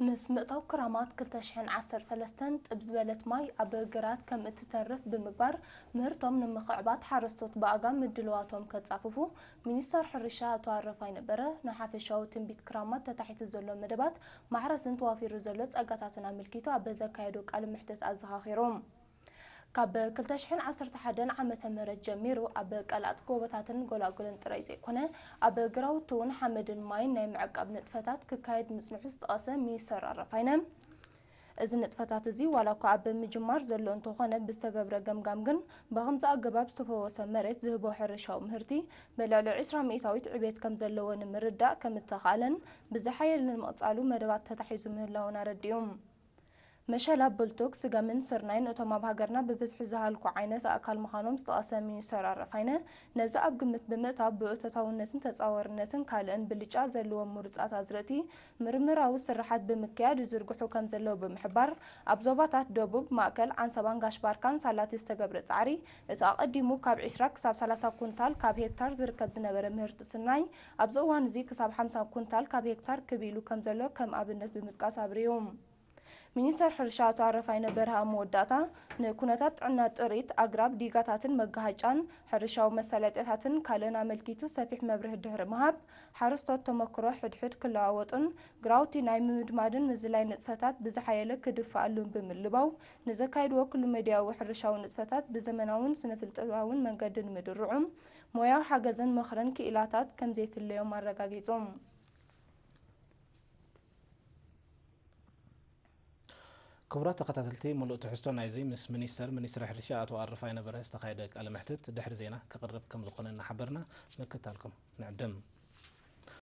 ምስ ምእታው ክራማት ክልተ ሽሕን ዓሰርተ ሰለስተን ጥብ ዝበለት ማይ ኣብ ግራት ከም እትተርፍ ብምግባር ምህርቶም ንምኽዕባት ሓረስቶት ብኣጋ ምድልዋቶም ከጻፍፉ ሚኒስተር ሕርሻ ኣቶ ኣረፋይ ነበረ ንሓፈሻዊ ትንቢት ክራማት ተታሒቱ ዘሎ መደባት ማሕረስን ተዋፊሩ ዘሎ ጸጋታትን ኣመልኪቱ ኣብ ዘካየዶ ቃለ መሕትት ኣዘኻኺሮም። ካብ ክልተ ሽሕን ዓሰርተ ሓደን ዓመተ ምህረት ጀሚሩ ኣብ ቀላጥ ጎቦታትን ጎላጉልን ጥራይ ዘይኮነ ኣብ ግራውቲ እውን ሓመድን ማይን ናይ ምዕቃብ ንጥፈታት ክካየድ ምጽንሑ ዝጠቐሰ ሚኒስተር ኣረፋይነ፣ እዚ ንጥፈታት እዚ ዋላ እኳ ኣብ ምጅማር ዘሎ እንተኾነ ብዝተገብረ ገምጋም ግን ብኸምዚ ኣገባብ ዝተፈወሰ መሬት ዝህቦ ሕርሻዊ ምህርቲ ብልዕሊ ዕስራ ሚእታዊት ዕቤት ከም ዘለዎ ንምርዳእ ከም እተኻእለን ብዝሓየለ ንምቕጻሉ መደባት ተታሒዙ ምህላውን ኣረዲኡ። መሸላ፣ ብልቱግ፣ ስገምን ስርናይን እቶም ኣብ ሃገርና ብብዝሒ ዝሃልኩ ዓይነት ኣእካል ምዃኖም ዝጠቐሰ ሚኒስተር ኣረፋይነ፣ ነዚ ኣብ ግምት ብምእታው ብእቶታውነትን ተጻዋርነትን ካልእን ብልጫ ዘለዎም ምሩጻት ኣዝርእቲ ምርምራዊ ስርሓት ብምክያድ ይዝርግሑ ከም ዘለዉ ብምሕባር፣ ኣብ ዞባታት ደቡብ፣ ማእከል፣ ዓንሰባን ጋሽ ባርካን ሳላቲ ዝተገብረ ጻዕሪ እቲ ኣቐዲሙ ካብ ዕስራ ክሳብ ሰላሳ ኩንታል ካብ ሄክታር ዝርከብ ዝነበረ ምህርቲ ስርናይ ኣብዚ እዋን እዚ ክሳብ ሓምሳ ኩንታል ካብ ሄክታር ክብ ኢሉ ከም ዘሎ ከም ኣብነት ብምጥቃስ ኣብሪሁ። ሚኒስተር ሕርሻ ኣቶ ኣረፋይነ በርሀ ኣብ መወዳእታ፣ ንኩነታት ጥዕና ጥሪት ኣግራብ፣ ዲጋታትን መጋሃጫን ሕርሻዊ መሳለጥያታትን ካልእን ኣመልኪቱ ሰፊሕ መብርሂ ድሕሪ ምሃብ፣ ሓረስቶት ተመክሮ ሕድሕድ ክለዋወጡን ግራውቲ ናይ ምምድማድን ምዝላይ ንጥፈታት ብዝሓየለ ክድፍኣሉን ብምልባው፣ ንዘካየድዎ ኩሉ መድያዊ ሕርሻዊ ንጥፈታት ብዘመናውን ስነ-ፍልጠታውን መንገዲ ንምድርዑ ሞያዊ ሓገዝን ምኽርን ክኢላታት ከምዘይፍለዮም ኣረጋጊጹ። ክቡራት ተኸታተልቲ፣ ሙሉእ ትሕዝቶ ናይዚ ምስ ሚኒስተር ሚኒስትሪ ሕርሻ ኣቶ ኣረፋይነ በርሀ ዝተኻየደ ቃለ መሕትት ድሕሪ ዜና ክቕርብ ከም ዝኾነ እናሓበርና ምክታልኩም ንዕድም።